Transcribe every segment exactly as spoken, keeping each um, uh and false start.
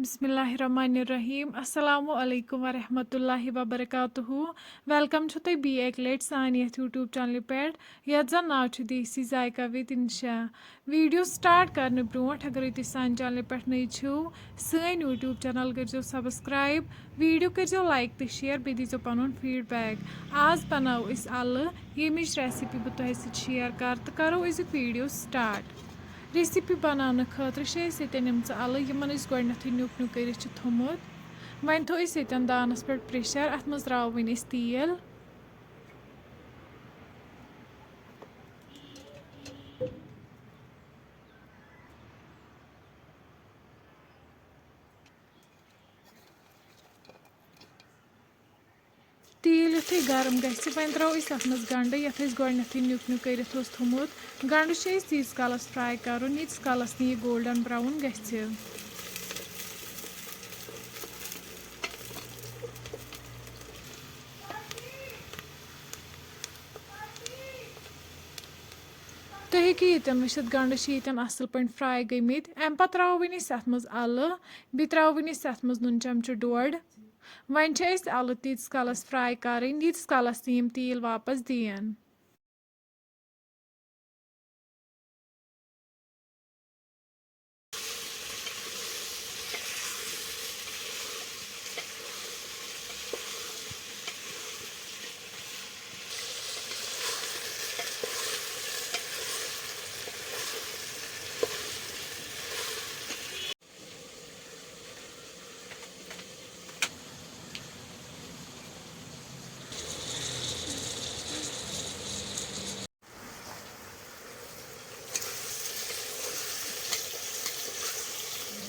بسم اللہ الرحمن الرحیم۔ السلام علیکم ورحمۃ اللہ وبرکاتہ۔ ویلکم چھو تۄہہِ بیٚیہِ اَکہِ لَٹہِ سانہِ یَتھ YouTube چینلہِ پٮ۪ٹھ، یَتھ زَن ناو چھُ دیسی ذائقہ with انشا۔ ویڈیو سٹارٹ کرنہٕ برونٛٹھ، اگرے تُہۍ سانہِ چینلہِ پٮ۪ٹھ نٔوۍ چھِو، سٲنۍ YouTube چینل کٔرزیٚو سبسکرائب، ویڈیو کٔرزیٚو لائک تہٕ شیئر، بیٚیہِ دیٖزیٚو پنُن فیڈ بیک۔ آز بناوو أسۍ اَلہٕ، ییٚمِچ ریسیپی بہٕ تۄہہِ سۭتۍ شیئر کرٕ، تہٕ کرو أزیُک ویڈیو سٹارٹ۔ ریسیپی بناونہٕ خٲطرٕ چھِ أسۍ ییٚتٮ۪ن یِم ژٕ اَلہٕ، یِمن أسۍ گۄڈٕنیتھٕے نیُک نیُک کٔرِتھ چھِ تھوٚمُت۔ وۄنۍ تھوٚو أسۍ ییٚتٮ۪ن دانس پٮ۪ٹھ پریشر، اَتھ منٛز تراوو وۄنۍ أسۍ تیٖل۔ تیٖل یُتھُے گرم گژھِ، وۄنۍ ترٛاوو أسۍ اَتھ منٛز گنٛڈٕ، یَتھ أسۍ گۄڈٕنٮ۪تھٕے نیُک نیُک کٔرِتھ اوس تھوٚمُت۔ گنٛڈٕ چھِ أسۍ تیٖتِس کالَس فراے کَرُن، ییٖتِس کالَس نہٕ یہِ گولڈن براؤن گژھِ۔ تُہۍ ہیٚکِو ییٚتٮ۪ن وٕچھِتھ، گنٛڈٕ چھِ ییٚتٮ۪ن اَصٕل پٲٹھۍ فراے گٔمٕتۍ۔ اَمہِ پَتہٕ ترٛاوو وۄنۍ أسۍ اَتھ منٛز اَلہٕ، بیٚیہِ ترٛاوو وۄنۍ أسۍ اَتھ منٛز نُن چمچہٕ ڈوٚڈ۔ وۄنۍ چھِ اَسہِ اَلہٕ تیٖتِس کالَس فراے کَرٕنۍ، ییٖتِس کالَس نہٕ یِم تیٖل واپَس دِیَن۔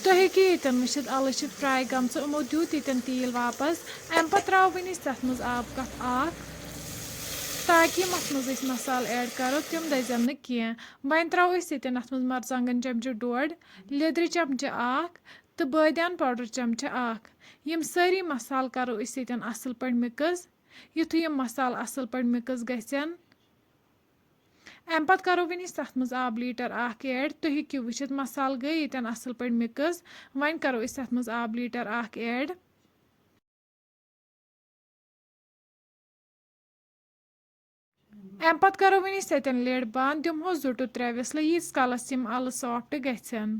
تُہۍ ہیٚکِو ییٚتٮ۪ن وٕچھِتھ، اَلہٕ چھِ فراے گٔمژٕ، یِمو دیُت ییٚتٮ۪ن تیٖل واپس۔ اَمہِ پَتہٕ ترٛاوو وۄنۍ أسۍ تَتھ منٛز آب کَپ اَکھ، تاکہِ یِم اَتھ منٛز أسۍ مصالہٕ ایڈ کَرو، تِم دٔزٮ۪ن نہٕ کینٛہہ۔ وۄنۍ ترٛاوو أسۍ ییٚتٮ۪ن اَتھ منٛز مَرژٕوانٛگَن چَمچہٕ ڈوٚڈ، لیٚدرِ چَمچہٕ اَکھ تہٕ بٲدیان پاوڈَر چَمچہٕ اَکھ۔ یِم سٲری مصالہٕ کَرو أسۍ ییٚتٮ۪ن اَصٕل پٲٹھۍ مِکٕس۔ یُتھُے یِم مصالہٕ اَصٕل پٲٹھۍ مِکٕس گژھن، اَمہِ پَتہٕ کَرو وۄنۍ أسۍ تَتھ منٛز آب لیٖٹر اَکھ ایڈ۔ تُہۍ ہیٚکِو وٕچھِتھ، مصالہٕ گٔے ییٚتٮ۪ن اَصٕل پٲٹھۍ مِکٕس۔ وۄنۍ کَرو أسۍ تَتھ منٛز آب لیٖٹر اَکھ ایڈ۔ اَمہِ پَتہٕ کَرو وۄنۍ أسۍ ییٚتٮ۪ن lid بنٛد، دِمہوس زٕ to ترٛےٚ whistle، ییٖتِس کالَس یِم اَلہٕ soft گژھن۔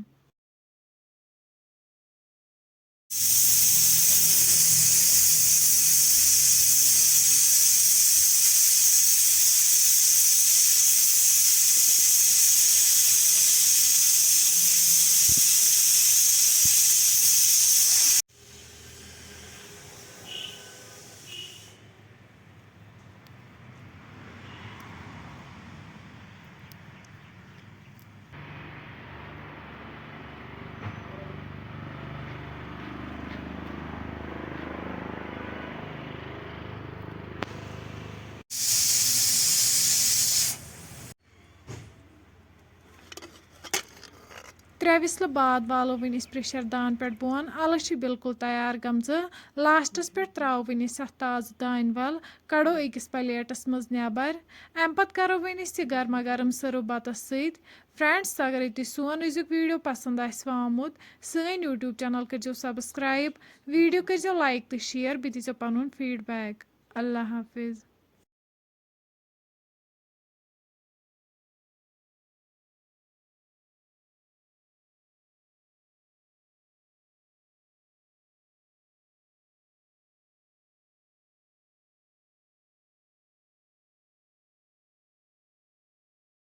ترٛےٚ whistle بعد والو وۄنۍ أسۍ pressure دان پٮ۪ٹھ بۄن۔ اَلہٕ چھِ بالکل تیار گٔمژٕ۔ Lastس پٮ۪ٹھ ترٛاوو وۄنۍ أسۍ اَتھ تازٕ دانہِ وَل، کَڑو أکِس plateس منٛز نٮ۪بر۔ اَمہِ پَتہٕ کَرو وۄنۍ أسۍ یہِ گرما گرم serve بَتَس سۭتۍ۔ Friends، اگرے تُہۍ سون أزیُک video پسنٛد آسِوٕ آمُت، سٲنۍ YouTube channel کٔرۍزیو subscribe، video کٔرۍزیو like تہٕ share، بیٚیہِ دیٖزیو پَنُن feedback۔ اللہ حافظ۔